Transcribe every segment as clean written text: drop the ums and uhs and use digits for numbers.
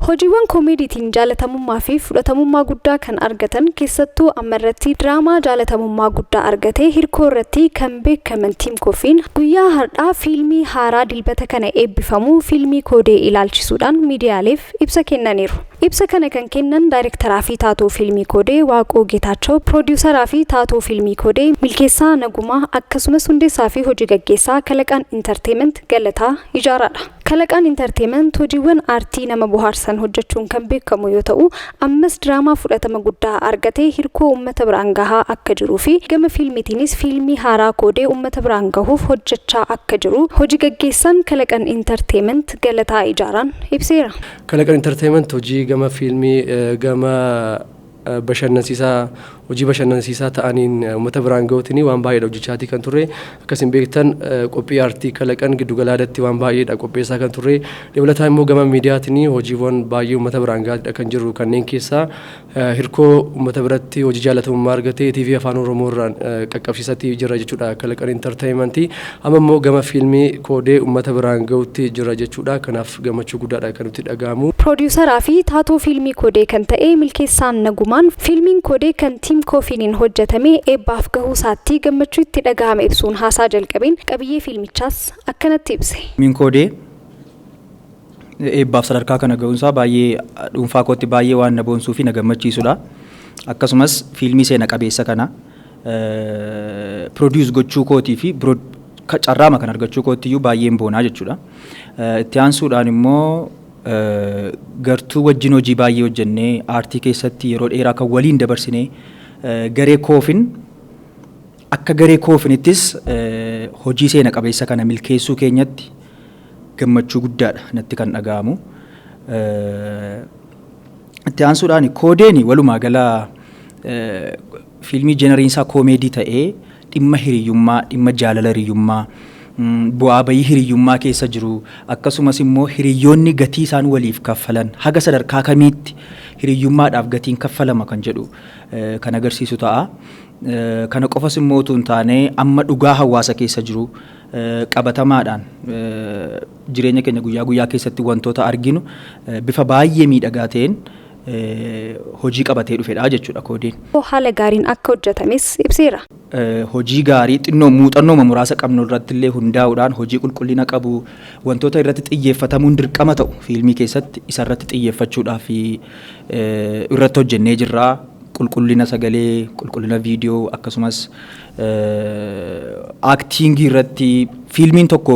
Hojiiwwan koomeediitiin jaalatamummaa fi fudhatamummaa guddaa kan argatan, keessattuu ammarratti diraamaa jaalatamummaa guddaa argate Hirkoo irratti kan beekaman Tiim Koofiin, guyyaa har'aa fiilmii haaraa Dilbata kana eebbifamu, fiilmii Koodee ilaalchisuudhaan miidiyaaleef ibsa kennaniiru. Ibsa kana kan kennan daayirektaraa fi taatoo fiilmii Koodee Waaqoo Geetaachoo, piroodiisaraa fi taatoo fiilmii Koodee Milkeessaa Nagumaa, akkasumas hundeessaa fi hojii gaggeessaa Kalaqaan Intarteement Galataa Ijaaraadha. Kalaqaan Intarteement hojiiwwan aartii nama bohaarsan hojjechuun kan beekamu yoo ta'u, ammas diraamaa fudhatama guddaa argatee Hirkoo uummata biraan gahaa akka jiruu fi gama fiilmiitiinis fiilmii haaraa Koodee uummata biraan gahuuf hojjechaa akka jiru hojii gaggeessaan Kalaqaan Intarteement Galataa Ijaaraan ibseera. Kalaqaan Intarteement hojii gama fiilmii, gama bashannansiisaa, hojii bashannansiisaa ta'aniin uummata biraan gahuutiin waan baay'eedha hojjechaatii kan turre. Akkasiin beektan, qophii aartii Kalaqan giddugalaadatti waan baay'eedha qopheessaa kan turre. Dabalataan immoo gama miidiyaatiin hojiiwwan baay'ee uummata biraan gahaatidha kan jirru. Kanneen keessaa Hirkoo uummata biratti hojii jaalatamummaa argatee TV Afaan Oromoo irraan qaqqabsiisatii jira jechuudha Kalaqan Intarteementii. Amma immoo gama fiilmii Koodee uummata biraan gahuutti jira jechuudha. Kanaaf gammachuu guddaadha kan nutti dhaga'amu. Piroodiisaraa fi taatoo fiilmii Koodee kan ta'e Milkeessaan Nagumaan, fiilmiin Koodee kan Tiim Koofiiniin hojjetame eebbaaf gahuu isaatti gammachuu itti dhagahame ibsuun haasaa jalqabeen qabiyyee fiilmichaas akkanatti ibse. Fiilmiin Koodee eebbaaf sadarkaa kana ga'uunsaa baay'ee dhuunfaa kootti baay'ee waan na boonsuu fi na gammachiisudha. Akkasumas fiilmii seena qabeessa kana produce gochuu kootii fi carraama kan argachuu kootti iyyuu baay'een boonaa jechuudha. Itti aansuudhaan immoo gartuu wajjin hojii baay'ee hojjennee, aartii keessatti yeroo dheeraa kan waliin dabarsinee, garee Koofin, akka garee Koofinittis hojii seena qabeessa kana milkeessuu keenyatti gammachuu guddaadha natti kan dhaga'amu. Itti aansuudhaan Koodeen walumaa gala fiilmii genreiin isaa koomeedii ta'ee dhimma hiriyyummaa, dhimma jaalala hiriyyummaa, bu'aa bayii hiriyyummaa keessa jiru, akkasumas immoo hiriyyoonni gatii isaan waliif kaffalan, haga sadarkaa kamiitti hiriyyummaadhaaf gatiin kaffalama kan jedhu kan agarsiisu ta'a. Kana qofas immoo utuu hin taane, amma dhugaa hawaasa keessa jiru qabatamaadhaan jireenya keenya guyyaa guyyaa keessatti wantoota arginu bifa baay'ee miidhagaa ta'een hojii qabatee dhufedha jechuudha Koodeen. Haala gaariin akka hojjetames ibseera. Hojii gaarii xinnoo muuxannooma muraasa qabnu irratti illee hundaa'uudhaan hojii qulqullina qabu, wantoota irratti xiyyeeffatamuun dirqama ta'u fiilmii keessatti isa irratti xiyyeeffachuudhaaf irratti hojjennee jirra. Qulqullina sagalee, qulqullina viidiyoo, akkasumas actingii irratti fiilmiin tokko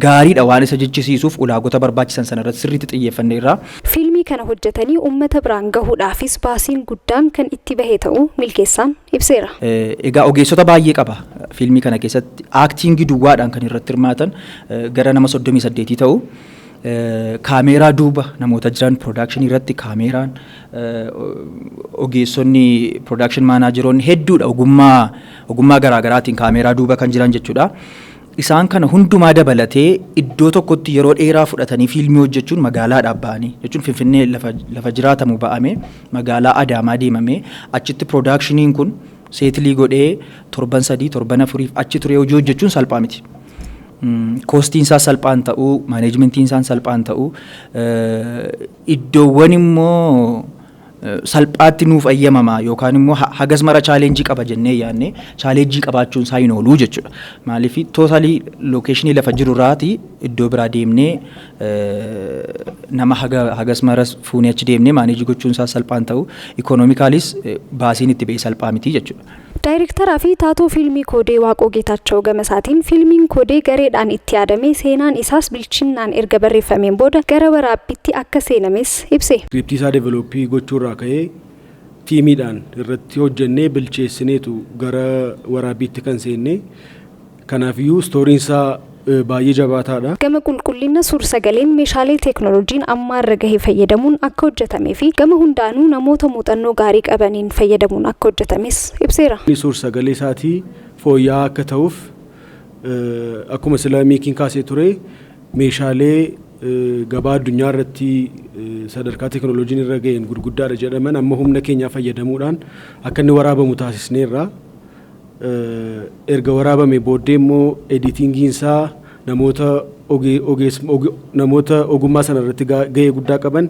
gaariidha waan isa jechisiisuuf ulaagota barbaachisan sana irratti sirriitti xiyyeeffanneerra. Fiilmii kana hojjetanii uummata biraan gahuudhaafis baasiin guddaan kan itti bahe ta'uu Milkeessaan ibseera. Egaa ogeessota baay'ee qaba fiilmii kana keessatti. Actingii duwwaadhaan kan irratti hirmaatan gara nama 38 ta'u. Kaameeraa duuba namoota jiran, productionii irratti kaameeraan, ogeessonni, production manageroonni hedduudha, ogummaa garaagaraatiin kaameeraa duuba kan jiran jechuudha. Isaan kana hundumaa dabalatee iddoo tokkotti yeroo dheeraa fudhatanii fiilmii hojjechuun, magaalaadhaaf ba'anii jechuun, Finfinnee lafa jiraatamu ba'ame magaalaa Adaamaa deemamee achitti productioniin kun settle godhee torban 3, torban 4f achi turee hojii hojjechuun salphaa miti. Costiin isaa salphaan ta'uu, managementiin isaa salphaan ta'uu, iddoowwan immoo salphaatti nuuf ayyamamaa yookaan immoo hagas mara challengeii qaba jennee yaadne challengeii qabaachuun isaa hin ooluu jechuudha. Maaliif, totally locationii lafa jiru irraati iddoo biraa deemnee nama hagas mara fuunee achi deemnee manage gochuun isaa salphaan ta'u, economicallys baasiin itti ba'e salphaa miti jechuudha. Daayirektaraa fi taatoo fiilmii Koodee Waaqoo Geetaachoo gama isaatiin, fiilmiin Koodee gareedhaan itti yaadamee, seenaan isaas bilchinnaan erga barreeffameen booda gara waraabbiitti akka seenames ibse. Scriptii isaa develop gochuurraa ka'ee teamiidhaan irratti hojjennee bilcheessineetu gara waraabbiitti kan seenne. Kanaafiyyuu storyiin isaa baay'ee jabaataadha. Gama qulqullina suur-sagaleen meeshaalee teeknooloojiin ammaarra gahe fayyadamuun akka hojjetamee fi gama hundaanuu namoota muuxannoo gaarii qabaniin fayyadamuun akka hojjetames ibseera. Suur-sagalee isaatii fooyya'aa akka ta'uuf, akkuma sila Miikiin kaasee ture, meeshaalee gabaa addunyaa irratti sadarkaa teeknooloojiin irra ga'een gurguddaadha jedhaman amma humna keenyaa fayyadamuudhaan akka inni waraabamu taasisneerra. Erga waraabame booddee immoo editingiin isaa namoota Namoota ogummaa sana irratti gahee guddaa qaban,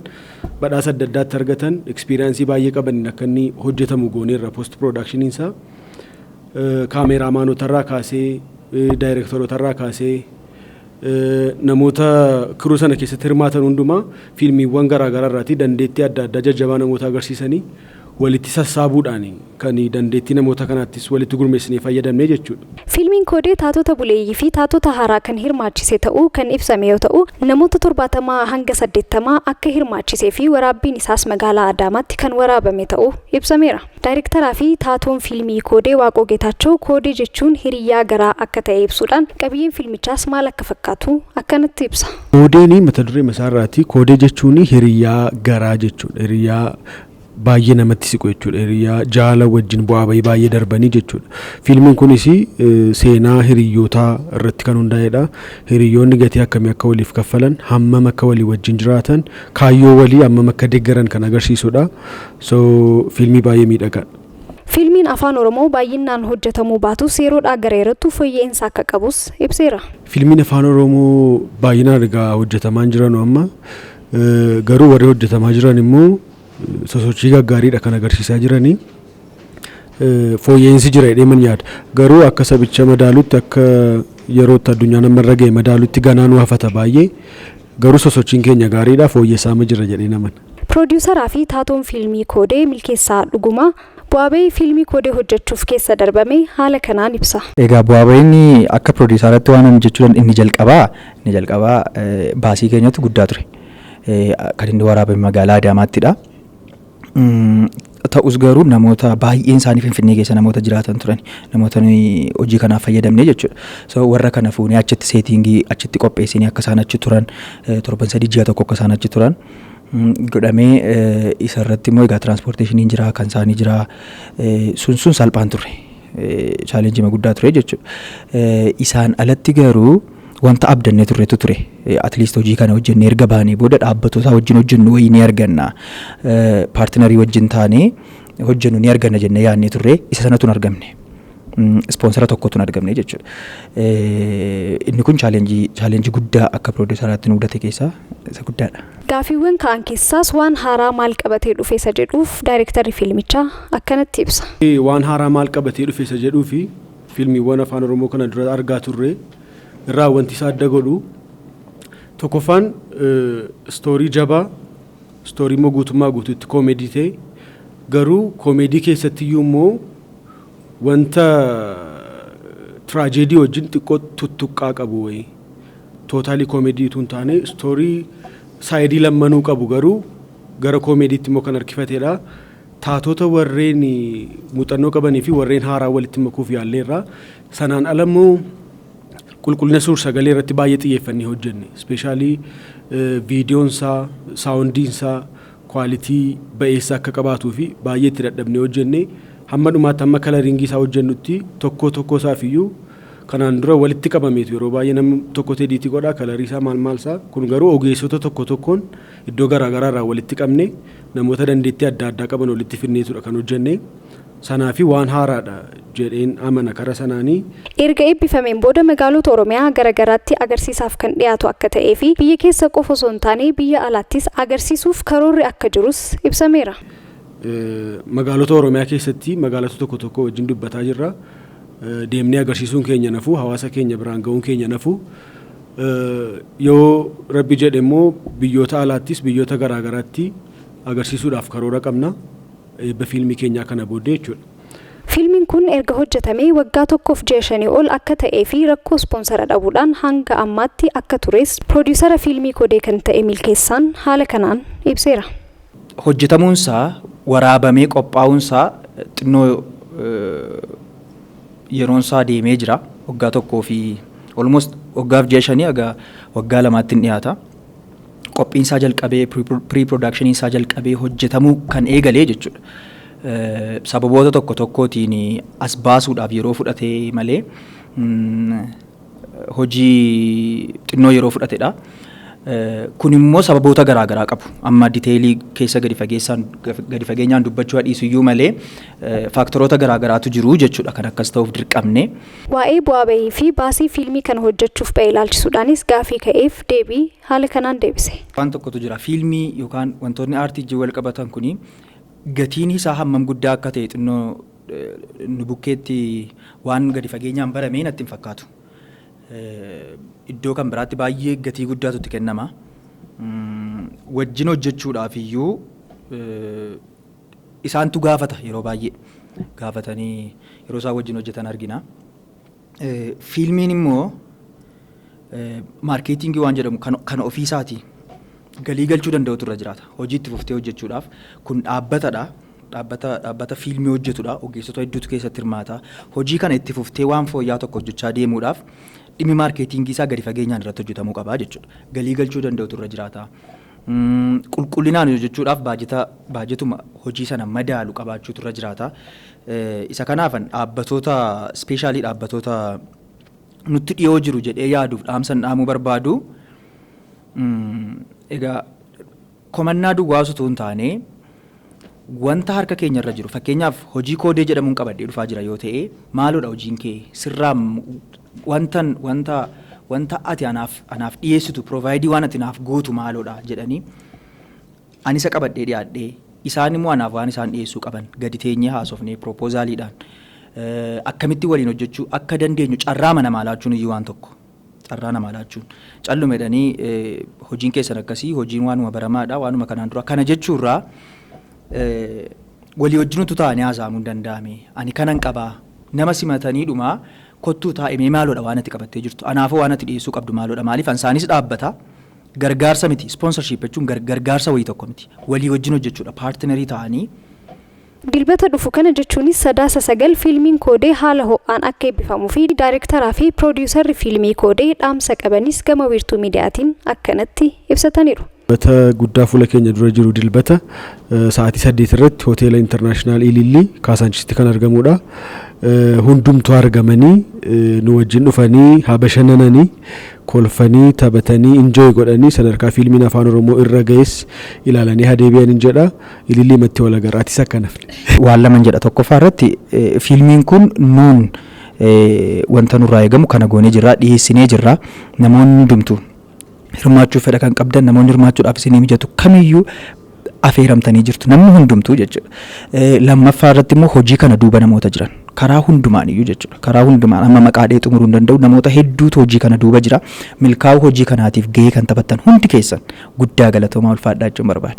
badhaasa adda addaatti argatan, experience baay'ee qaban akka inni hojjetamu gooneerra. Post productioniin isaa cameramanota kaasee, directoroota kaasee, namoota crew sana keessatti hirmaatan hundumaa fiilmiiwwan garaagaraa irraatii dandeettii adda addaa jajjabaa namoota agarsiisanii walitti sassaabuudhaan kan dandeettii namoota kanaattis walitti gurmeessinee fayyadamne jechuudha. Fiilmiin Koodee taatota buleeyyii fi taatota haaraa kan hirmaachise ta'uu kan ibsame yoo ta'u, namoota 70 hanga 80 akka hirmaachisee fi waraabbiin isaas magaalaa Adaamaatti kan waraabame ta'uu ibsameera. Daayirektaraa fi taatoon fiilmii Koodee Waaqoo Geetaachoo Koodee jechuun hiriyyaa garaa akka ta'e ibsuudhaan qabiyyeen fiilmichaas maal akka fakkaatu akkanatti ibsa. Koodeen mata duree masaarraati. Koodee jechuun hiriyyaa garaa jechuudha. Hiriyyaa baay'ee namatti siqu jechuudha. Hiriyaa jaala wajjin bu'aa bahii baay'ee darbanii jechuudha. Fiilmiin kunis seenaa hiriyyootaa irratti kan hundaa'edha. Hiriyyoonni gatii akkamii akka waliif kaffalan, hammam akka walii wajjin jiraatan, kaayyoo walii hammam akka deeggaran kan agarsiisudha. So fiilmii baay'ee miidhagaadha. Fiilmiin Afaan Oromoo baay'inaan hojjetamuu baatus yeroodhaa gara yerootti fooyya'insa akka qabus ibseera. Fiilmiin Afaan Oromoo baay'inaan egaa hojjetamaa hin jiran amma, garuu warri hojjetamaa jiran immoo sosochii gaggaariidha kan agarsiisaa jiranii. Fooyya'insi jira jedhee man yaada. Garuu akka sabicha madaalutti, akka yerootti addunyaan amma irra ga'e madaalutti ganaa nu hafata baay'ee. Garuu sosochiin keenya gaariidha, fooyyessaama jira jedhee naman. Piroodyuusaraa fi taatoon fiilmii Koodee Milkeessaa Dhugumaa bu'aa bahii fiilmii Koodee hojjechuuf keessa darbame haala kanaan ibsa. Egaa bu'aa bahiin akka piroodyuusaraatti waan ani jechuu inni jalqabaa baasii keenyatu guddaa ture. Kan inni waraabame magaalaa Adaamaattidha. Ta'us garuu namoota baay'een isaanii Finfinnee keessa namoota jiraatan turan, namoota nuyi hojii kanaaf fayyadamne jechuudha. So warra kana fuunee achitti setting achitti qopheessinee akka isaan achi turan, torban 3, ji'a tokko akka isaan achi turan godhamee, isa irratti immoo egaa transportationiin jira, kan isaanii jira, sun salphaan turre, challenge guddaa ture jechuudha. Isaan alatti garuu wanta abdannee turretu ture. At least hojii kana hojjennee erga baanee booda dhaabbatoota wajjin hojjennu wayii ni arganna. Partner wajjin taanee hojjennu ni arganna jennee yaadnee turre, isa sanatu hin argamne. Sponsor tokkotu hin argamne jechuudha. Inni kun challenge guddaa akka piroodiisaraatti nu mudate keessaa isa guddaadha. Gaafiiwwan ka'an keessaas waan haaraa maal qabatee dhufe isa jedhuuf daayirektarri fiilmichaa akkanatti ibsa. Waan haaraa maal qabatee dhufe isa jedhuu fi fiilmiiwwan Afaan Oromoo kana dura argaa turre irraa wanti isa adda godhu tokkoffaan story jabaa, story immoo guutummaa guutuutti koomedii ta'e, garuu koomedii keessatti iyyuu immoo wanta tragedy wajjin xiqqoo tuttuqqaa qabu wayii, totally koomedii utuu hin taane story side lammanuu qabu, garuu gara koomediitti immoo kan harkifatedha. Taatota warreen muuxannoo qabanii fi warreen haaraa walitti makuuf yaalleerra. Sanaan ala immoo qulqullina suur sagalee irratti baay'ee xiyyeeffannee hojjenne. Especially viidiyoonsaa, soundiinsaa quality ba'eessa akka qabaatuu fi baay'ee itti dadhabnee hojjenne. Hamma dhumaatti, hamma coloring isaa hojjennutti, tokko tokko isaaf iyyuu kanaan dura walitti qabameetu yeroo baay'ee namni tokko edit godhaa, color isaa maal maal isaa. Kun garuu ogeessota tokko tokkoon iddoo garaagaraa irraa walitti qabne, namoota dandeettii adda addaa qaban walitti fidneetudha kan hojjenne. Sanaa fi waan haaraadha jedheen amana kara sanaanii. Erga eebbifameen booda magaalota Oromiyaa garaagaraatti agarsiisaaf kan dhiyaatu akka ta'ee fi biyya keessa qofa osoo hin taane biyya alaattis agarsiisuuf karoorri akka jirus ibsameera. Magaalota Oromiyaa keessatti magaalota tokko tokko wajjin dubbataa jirra. Deemnee agarsiisuun keenya nafuu, hawaasa keenya biraan ga'uun keenya nafuu, yoo Rabbi jedhe immoo biyyoota alaattis biyyoota garaagaraatti agarsiisuudhaaf karoora qabna, eebba fiilmii keenyaa kana booddee jechuudha. Fiilmiin kun erga hojjetamee waggaa 1 fi ji'a 5 ol akka ta'ee fi rakkoo ispoonsara dhabuudhaan hanga ammaatti akka tures piroodiisara fiilmii Koodee kan ta'e Milkeessaan haala kanaan ibseera. Hojjetamuunsaa, waraabamee qophaa'uunsaa xinnoo yeroonsaa deemee jira. Waggaa tokkoo fi almost waggaaf ji'a 5 haga waggaa 2tti hin dhiyaata. Qophiinsaa jalqabee, pre-production isaa jalqabee hojjetamuu kan eegalee jechuudha. Sababoota tokko tokkootiin as baasuudhaaf yeroo fudhate malee hojii xinnoo yeroo fudhatedha. Kun immoo sababoota garaa garaa qabu. Amma detail keessa gadi fageessaan gadi fageenyaan dubbachuu dhiisu iyyuu malee factoroota garaa garaatu jiru jechuudha kan akkas ta'uuf dirqamne. Waa'ee bu'aa bahii fi baasii fiilmii kana hojjechuuf ba'e ilaalchisuudhaanis gaafii ka'eef deebii haala kanaan deebise. Waan tokkotu jira, fiilmii yookaan wantoonni aartii wajjin wal qabatan kuni gatiin isaa hammam guddaa akka ta'e xinnoo nu bukkeetti waan gadi fageenyaan baramee natti hin fakkaatu. Iddoo kan biraatti baay'ee gatii guddaatu itti kennama. Wajjin hojjechuudhaaf iyyuu isaantu gaafata, yeroo baay'ee gaafatanii yeroo isaan wajjin hojjetan argina. Fiilmiin immoo marketing waan jedhamu kan ofiisaati galii galchuu danda'utu irra jiraata. Hojii itti fuftee hojjechuudhaaf kun dhaabbatadha. Dhaabbata fiilmii hojjetudha. Ogeessota hedduutu keessatti hirmaata. Hojii kana itti fuftee waan fooyya'aa tokko hojjechaa deemuudhaaf dhimmi marketing isaa gadi fageenyaan irratti hojjetamuu qaba jechuudha. Galii galchuu danda'utu irra jiraata. Qulqullinaan hojjechuudhaaf baajetuma hojii sana madaalu qabaachuutu irra jiraata. Isa kanaafan dhaabbatoota, especially dhaabbatoota nutti dhiyoo jiru jedhee yaaduuf dhaamsan dhaamuu barbaadu. Egaa komannaa duwwaa osoo hin taane, wanta harka keenya irra jiru, fakkeenyaaf hojii Koodee jedhamuun qabadhee dhufaa jira yoo ta'e, maaloodha hojiin kee sirraa, wantan wanta wanta ati anaaf dhiyeessitu, provide waan ati naaf gootu maaloodha jedhanii, ani isa qabadhee dhiyaadhee, isaan immoo anaaf waan isaan dhiyeessuu qaban gadi teenyee haasofnee proposaliidhaan akkamitti waliin hojjechuu akka dandeenyu carraa namaa laachuun iyyuu waan tokko. Carraa namaa laachuun calluma jedhanii hojiin keessan akkasii, hojiin waanuma baramaadha, waanuma kanaan dura kana jechuurraa, walii wajjinutu taa'anii haasa'amuu hin danda'ame. Ani kanan qabaa, nama simatanii dhumaa kottuu taa'imee, maaloodha waan ati qabattee jirtu, anaafoo waan ati dhiyeessuu qabdu maaloodha? Maaliif ansaanis dhaabbata gargaarsa miti, sponsorship jechuun gargaarsa wayii tokko miti, walii wajjin hojjechuudha, partner ta'anii. Dilbata dhufu kana jechuunis Sadaasa 9 fiilmiin Koodee haala ho'aan akka eebbifamuu fi daayirektaraa fi piroodiisarri fiilmii Koodee dhaamsa qabanis gama Wiirtuu Miidiyaatiin akkanatti ibsataniiru. Dilbata guddaa fuula keenya dura jiru, dilbata sa'aatii 8 irratti hoteela International Ilillii Kaasaanchisitti kan argamudha. Hundumtuu argamanii nu wajjin dhufanii haa bashannananii, kolfanii, taphatanii, enjoy godhanii, sadarkaa fiilmiin Afaan Oromoo irra ga'es ilaalanii haa deebi'an hin jedha. Ilillii matti wal agarra. Atis akka nafne. Waan laman jedha. Tokkoffaa irratti, fiilmiin kun nuun wanta nurraa eegamu kana goonee jirra, dhiyeessinee jirra. Namoonni hundumtuu hirmaachuu fedha kan qabdan, namoonni hirmaachuudhaaf isinii mijatu kamiyyuu afeeramtanii jirtu, namni hundumtuu jechuudha. Lammaffaa irratti immoo hojii kana duuba namoota jiran karaa hundumaan iyyuu jechuudha. Karaa hundumaan amma maqaa dhee xumuruu hin danda'u, namoota hedduutu hojii kana duuba jira. Milkaa'uu hojii kanaatiif gahee kan taphattan hundi keessan guddaa galatoomaa, ulfaadhaa jechuun barbaada.